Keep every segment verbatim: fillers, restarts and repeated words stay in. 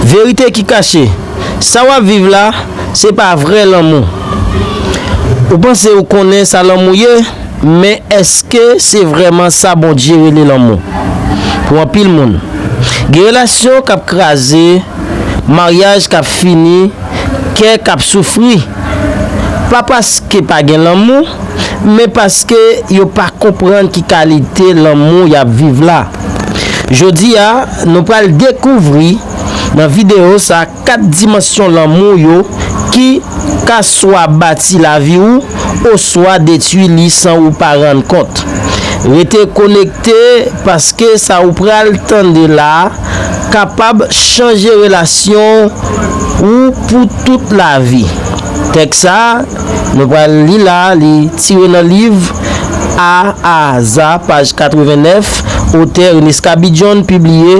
Verite ki kache. Sa w ap viv la, se pa vrè lanmou. Ou panse ou konnen sa lanmou ye, men èske se vrèman sa Bondye rele lanmou? Pou anpil moun, gen relasyon k ap kraze, maryaj k ap fini, kè k ap soufri. Pa paske pa gen lanmou, men paske yo pa konprann ki kalite lanmou y ap viv la. Jodi a, nou pral dekouvri nan videyo sa kat dimansyon lanmou yo ki ka swa bati lavi w oswa detwi li san ou pa rann kont. Rete konekte, paske sa ou pral tande la a kapab chanje relasyon ou pou tout lavi. Tèks sa a, nou pral li la, li tire nan liv A a Za, paj katrevennèf, otè René Scabidjon, pibliye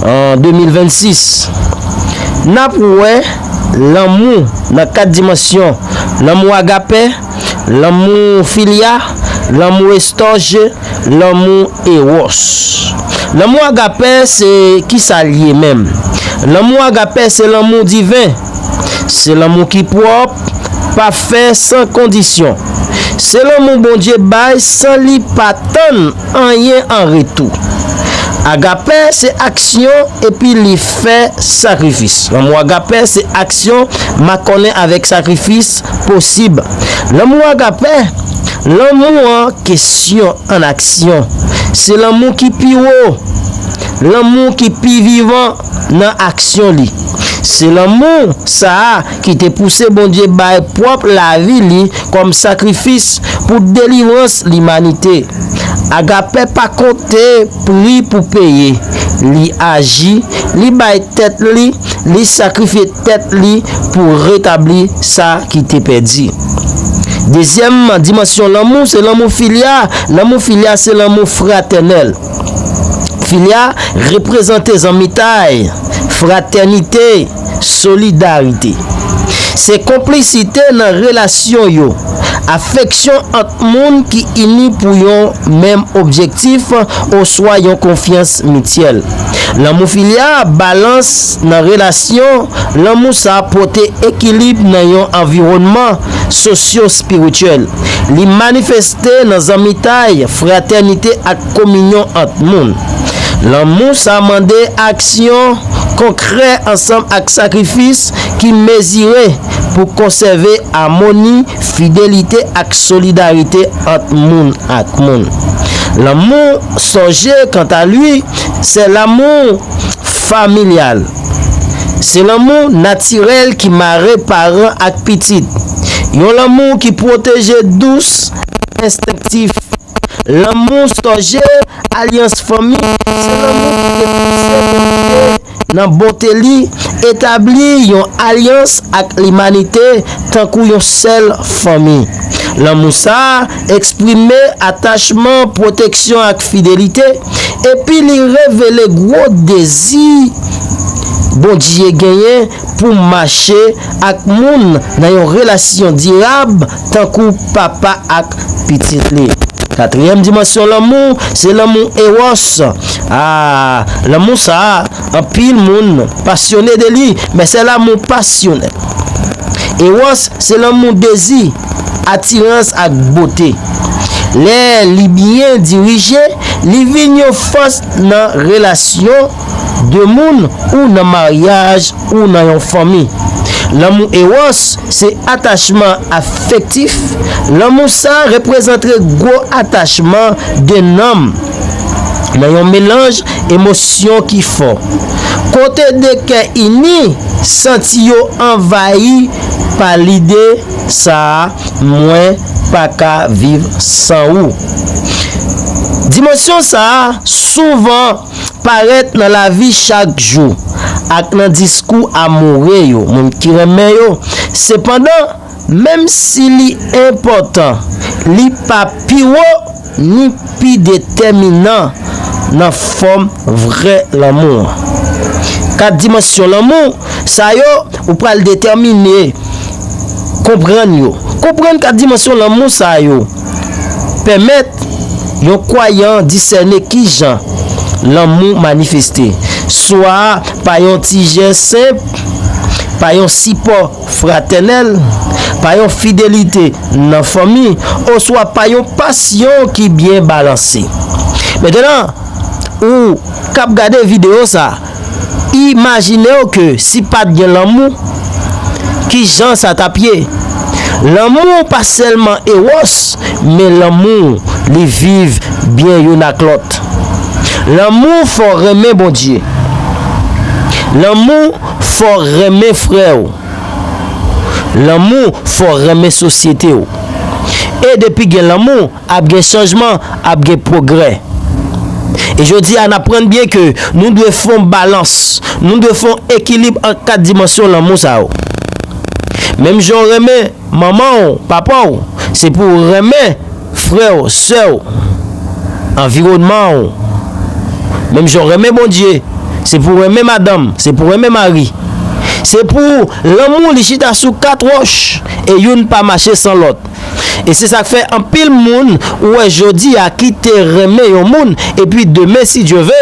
an de mil vennsis. N ap wè lanmou nan kat dimansyon: lanmou agapè, lanmou filya, lanmou estòj, lanmou ewòs. Lanmou agapè, se kisa l ye menm? Lanmou agapè se lanmou diven. Se lanmou ki pwòp, pafè, san kondisyon. Se lanmou Bondye bay san li pa tann anyen an retou. Agapè se aksyon epi li fè sakrifis. Lanmou agapè se aksyon makònen avèk sakrifis posib. Lanmou agapè, lanmou an kesyon an aksyon. Se lanmou ki pi wo, lanmou ki pi vivan nan aksyon li. Se lanmou sa a ki te pouse Bondye bay pwòp lavi li kòm sakrifis pou delivrans limanite. Agapè pa konte pri pou peye. Li aji, li bay tèt li, li sakrifye tèt li pou retabli sa ki te pèdi. Dezyèm dimansyon lanmou, se lanmou filya. Lanmou filya, se lanmou fratènèl. Filya reprezante zanmitay, fratènite, solidarite. Se konplisite nan relasyon yo, afeksyon ant moun ki ini pou yon menm objektif oswa yon konfyans mityèl. Lanmou filya balans nan relasyon. Lanmou sa pote ekilib nan yon anviwònman sosyo-espirityèl. Li manifeste nan zanmitay, fratènite ak kominyon ant moun. Lanmou sa mande aksyon konkrè ansanm ak sakrifis ki mezire pou konsève amoni, fidelite ak solidarite ant moun ak moun. Lanmou sòje, kanta li, se lanmou familyal. Se lanmou natirèl ki mare paran ak pitit. Yon lanmou ki pwoteje, dous, enstenktif. Lanmou sòje, alyans fanmi, se lanmou ki te pouse Bondye nan bonte li, etabli yon alyans ak limanite tankou yon sèl fanmi. Lanmou sa a eksprime atachman, pwoteksyon ak fidelite, epi li revele gwo dezi Bondye genyen pou mache ak moun nan yon relasyon dirab tankou papa ak pitit li. Katriyèm dimansyon lanmou, se lanmou ewòs. Ah, lanmou sa a, anpil moun pasyone de li, men se lanmou pasyonèl. Ewòs se lanmou dezi, atirans ak bote. Lè li byen dirije, li vin yon fòs nan relasyon de moun ou nan maryaj ou nan yon fanmi. Lanmou ewòs se atachman afektif. Lanmou sa reprezante gwo atachman de nanm nan yon melanj emosyon ki fò. Kote de kè ini santi yo anvayi pa lide sa a, mwen pa ka viv san ou. Dimansyon sa a souvan parèt nan lavi chak jou ak nan diskou amoure yo, moun ki renmen yo. Sepandan, menm si li enpòtan, li pa pi wo ni pi detèminan nan fòm vrè lanmou an. Kat dimansyon lanmou sa yo, ou pral detèmine konprann yo. Konprann kat dimansyon lanmou sa yo pèmèt yon kwayan disène kijan lanmou manifeste, swa pa yon ti jès senp, pa yon sipò fratènèl, pa yon fidelite nan fanmi, oswa pa yon pasyon ki byen balanse. Mentnan, ou k ap gade videyo sa, imajine w ke si pa t gen lanmou, ki jan sa t ap ye? Lanmou pa sèlman ewòs, men lanmou li viv byen youn ak lòt. Lanmou fè w renmen Bondye. Lanmou fè w renmen frè w. Lanmou fè w renmen sosyete w. E depi gen lanmou, ap gen chanjman, ap gen pwogrè. E jodi a, n aprann byen ke nou dwe fè yon balans, nou dwe fè yon ekilib ant kat dimansyon lanmou sa yo. Menm jan w renmen manman w, papa w, se pou w renmen frè w, sè w, anviwònman w. Menm jan w renmen Bondye, se pou w renmen madanm, se pou w renmen mari. Se pou lanmou li chita sou kat wòch e youn pa mache san lòt. E se sa k fè anpil moun ou wè jodi a ki te renmen yon moun, epi demen, si Dye ve,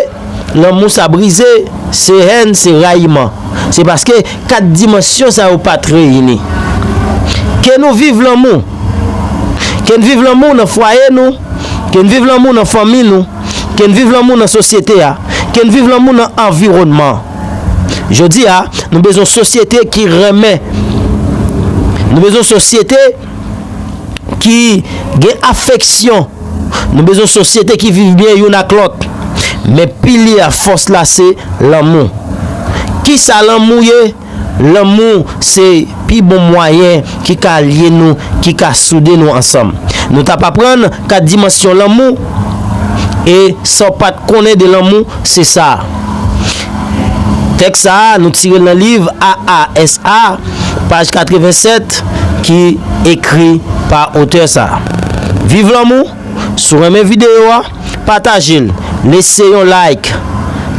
lanmou sa brize, se hèn, se rayiman. Se paske kat dimansyon sa yo pa t reyini. Ke nou viv lanmou. Ke n viv lanmou nan fwaye nou. Ke n viv lanmou nan fanmi nou. Ke n viv lanmou nan sosyete a. Ke n viv lanmou nan anviwònman an. Jodi a, nou bezwen yon sosyete ki renmen. Nou bezwen yon sosyete ki gen afeksyon. Nou bezwen yon sosyete ki viv byen youn ak lòt. Men pilye a, fòs la, se lanmou. Kisa lanmou ye? Lanmou se pi bon mwayen ki ka lye nou, ki ka soude nou ansanm. Nou t ap aprann kat dimansyon lanmou, e sa w pa t konnen de lanmou, se sa. Tèks sa a, nou tire l nan liv A A S A, paj katrevennsèt, ki ekri pa otè sa a. Viv lanmou, si w renmen videyo a, pataje l, lese yon like.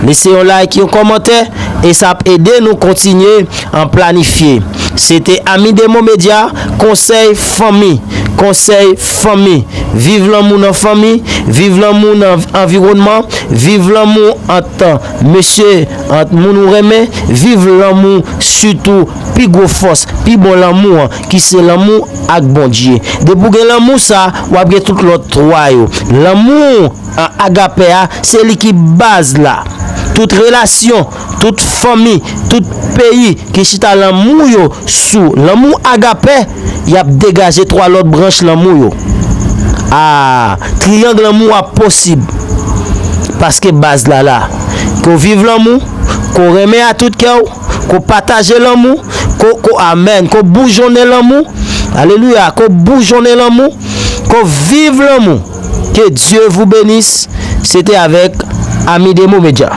Lese yon like, yon kòmantè, e sa ap ede nou kontinye an planifye. Se te Ami Demo Media, konsèy fanmi, konsèy fanmi. Viv lanmou nan fanmi, viv lanmou nan anviwònman, viv lanmou ant mesye, ant moun ou renmen, viv lanmou sitou pi gwo fòs, pi bon lanmou an, ki se lanmou ak Bondye. Depi w gen lanmou sa, w ap gen tout lòt twa yo. Lanmou an agape a, se li ki baz la. Tout relasyon, tout fanmi, tout peyi ki chita lanmou yo sou lanmou agape, y ap degaje twa lòt branch lanmou yo. A, triyang lanmou a posib. Paske baz la la. Ke w viv lanmou, ke w renmen a tout kè w, ke w pataje lanmou, ke w, ke w, amèn, ke w boujonnen lanmou. Alelouya, ke w boujonnen lanmou, ke w viv lanmou. Que Dieu vous bénisse. Se te avèk Ami Demo Media.